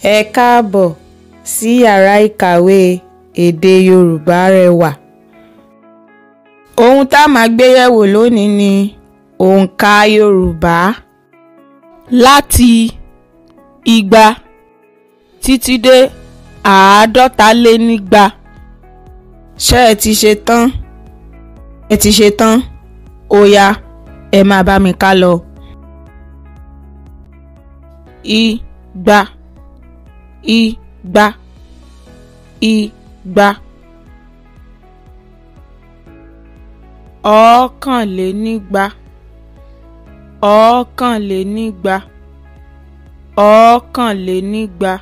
Ẹ káàbọ̀ sí yàrá ìkàwé èdè Yorùbá Rẹwà. Ohun tá a máa gbé yẹ̀wò lónìí ni òǹkà Yorùbá láti igba títí dé 150. Ṣé ẹ ti ṣe tán? Ẹ ti ṣe tán? Ó yá, ẹ máa bá mi ká lọ. Igba, igba, igba. 221, 221, 221.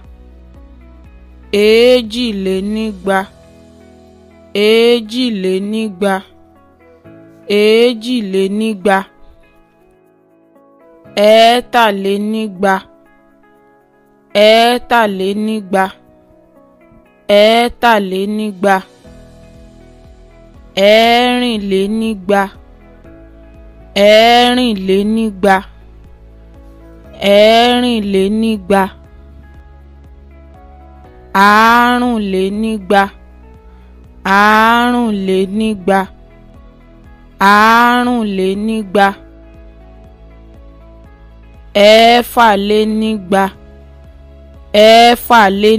222, 222, 222. 223, 223, 223. 224, 224, 224. 225,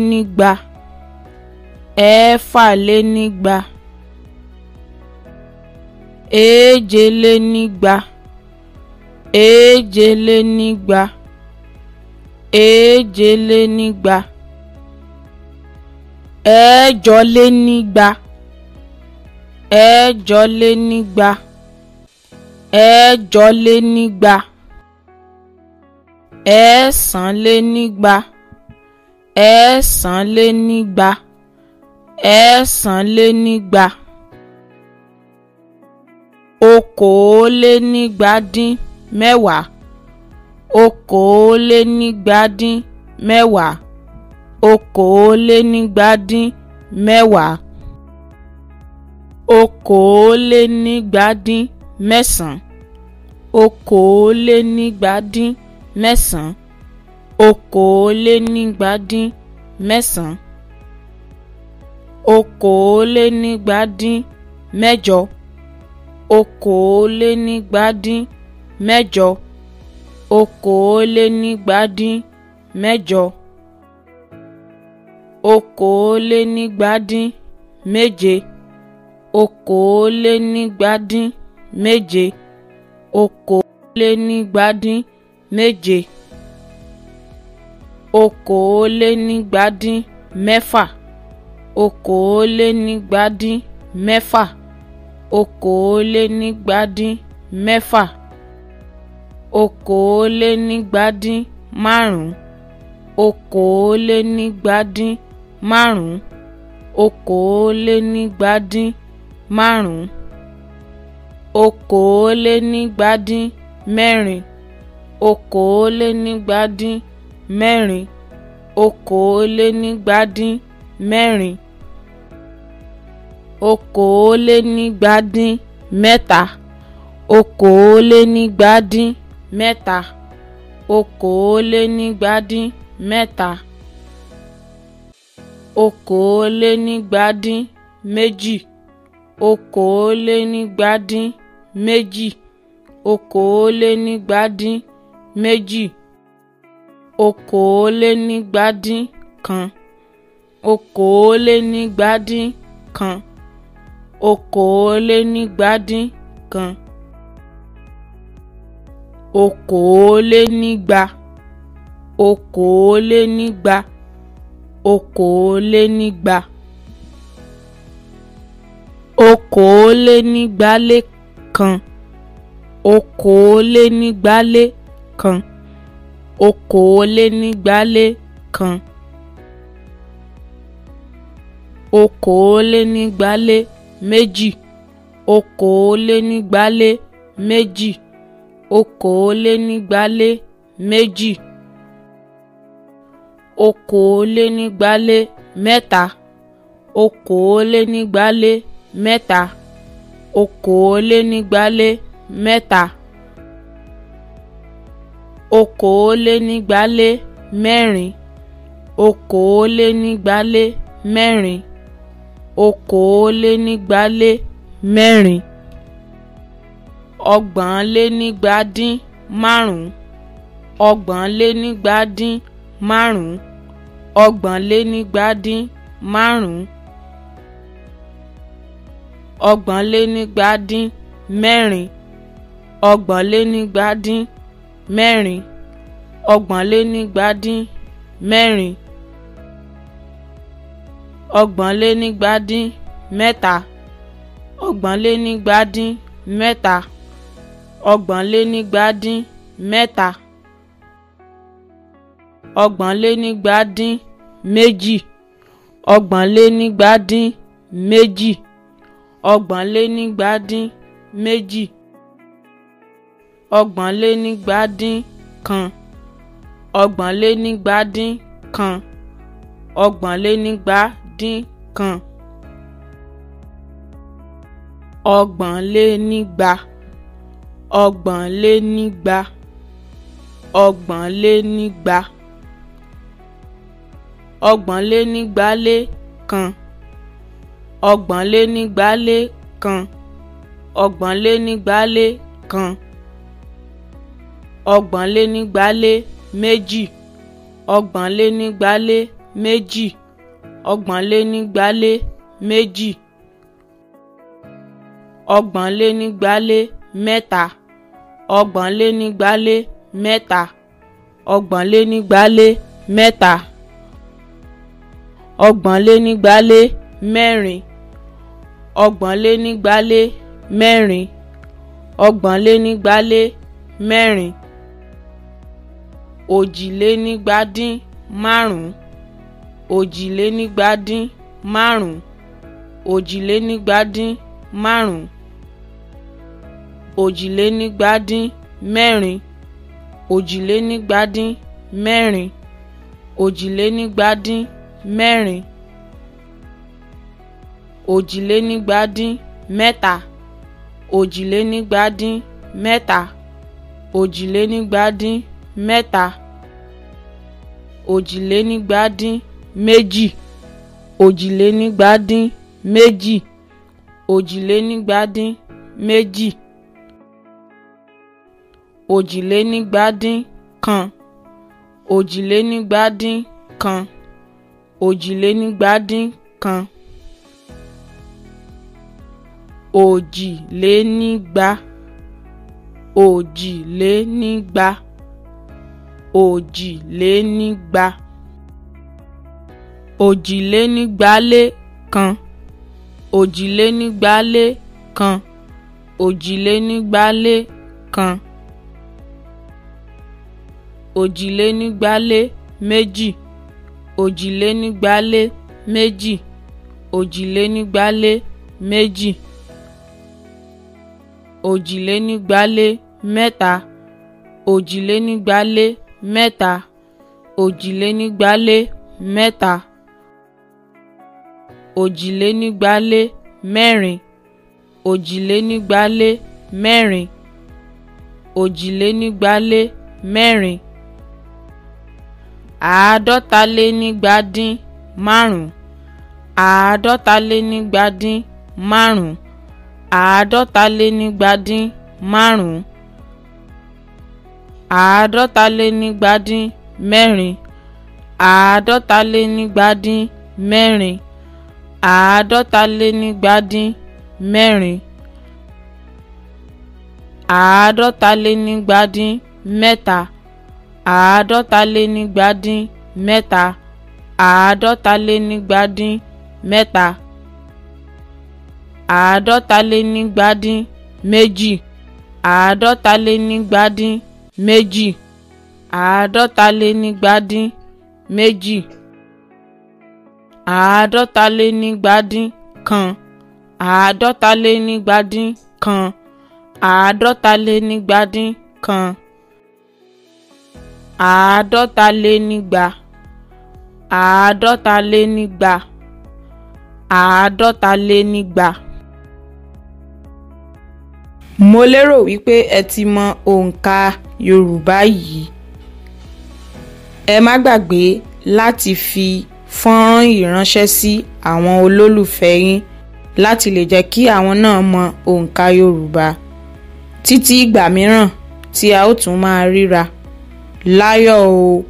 225, 225. 220, 220, 220. 221, 221, 221. 220, 220, 220. 209, 209, 209. 290, 290, 290. 229, 229, 229. 228, 228, 228. 227, 227, 227. 226, 226, 226. 225, 225, 225. 224, 224, 224. 223, 223, 223. 222, 222, 222. 221, 221, 221. 200, 200, 200. 201, 201, 201. 222, 222, 222. 223, 223, 223. 224, okòólénígbalémẹ́rin, okòólénígbalémẹ́rin. Ọgbọ̀nlénígbadínmárùn-ún, ọgbọ̀nlénígbadínmárùn-ún, ọgbọ̀nlénígbadínmárùn-ún. Ọgbọ̀nlénígbadínmẹ́rin, ọgbọ̀nlénígbadínmẹ́rin, ọgbọ̀nlénígbadínmẹ́rin. Ọgbọ̀nlénígbadínmẹ́ta, ọgbọ̀nlénígbadínmẹ́ta, ọgbọ̀nlénígbadínmẹ́ta. Ọgbọ̀nlénígbadínméjì, ọgbọ̀nlénígbadínméjì, ọgbọ̀nlénígbadínméjì. Ọgbọ̀nlénígbadínkan, ọgbọ̀nlénígbadínkan, ọgbọ̀nlénígbadínkan. Ọgbọ̀nlénígba, ọgbọ̀nlénígba, ọgbọ̀nlénígba. Ọgbọ̀nlénígbalékan, ọgbọ̀nlénígbalékan, ọgbọ̀nlénígbalékan. Ọgbọ̀nlénígbaléméjì, ọgbọ̀nlénígbaléméjì, ọgbọ̀nlénígbaléméjì. Ọgbọ̀nlénígbalémẹ́ta, ọgbọ̀nlénígbalémẹ́ta, ọgbọ̀nlénígbalémẹ́ta. Ọgbọ̀nlénígbalémẹ́rin, ọgbọ̀nlénígbalémẹ́rin, ọgbọ̀nlénígbalémẹ́rin. Òjìlénígbadínmárùn-ún, òjìlénígbadínmárùn-ún, òjìlénígbadínmárùn-ún. Òjìlénígbadínmẹ́rin, òjìlénígbadínmẹ́rin, òjìlénígbadínmẹ́rin. Òjìlénígbadínmẹ́ta, òjìlénígbadínmẹ́ta, òjìlénígbadínmẹ́ta. Òjìlénígbadínméjì, òjìlénígbadínméjì, òjìlénígbadínméjì. Òjìlénígbadínkan, òjìlénígbadínkan, òjìlénígbadínkan. Òjìlénígba, òjìlénígba, òjìlénígba. Òjìlénígbalékan, òjìlénígbalékan, òjìlénígbalékan. Òjìlénígbaléméjì, òjìlénígbaléméjì, òjìlénígbaléméjì. Òjìlénígbalémẹ́ta, òjìlénígbalémẹ́ta, òjìlénígbalémẹ́ta. Òjìlénígbalémẹ́rin, òjìlénígbalémẹ́rin, òjìlénígbalémẹ́rin. Àádọ́talénígbadínmárùn-ún, àádọ́talénígbadínmárùn-ún, àádọ́talénígbadínmárùn-ún. Àádọ́talénígbadínmẹ́rin, àádọ́talénígbadínmẹ́rin, àádọ́talénígbadínmẹ́rin. Àádọ́talénígbadínmẹ́ta, àádọ́talénígbadínmẹ́ta, àádọ́talénígbadínmẹ́ta. Àádọ́talénígbadínméjì, àádọ́talénígbadínméjì, àádọ́talénígbadínméjì. Àádọ́talénígbadínkan, àádọ́talénígbadínkan, àádọ́talénígbadínkan. Àádọ́talénígba, àádọ́talénígba, àádọ́talénígba. Mo lérò wípé ẹ ti mọ òǹkà Yorùbá yìí. Ẹ má gbàgbé láti fi fọ́nrán yìí ránṣẹ́ sí àwọn olólùfẹ́ yín láti lè jẹ́ kí àwọn náà mọ òǹkà Yorùbá. Títí ìgbà mìíràn tí a ó tún máa ríra. Láyọ̀ o.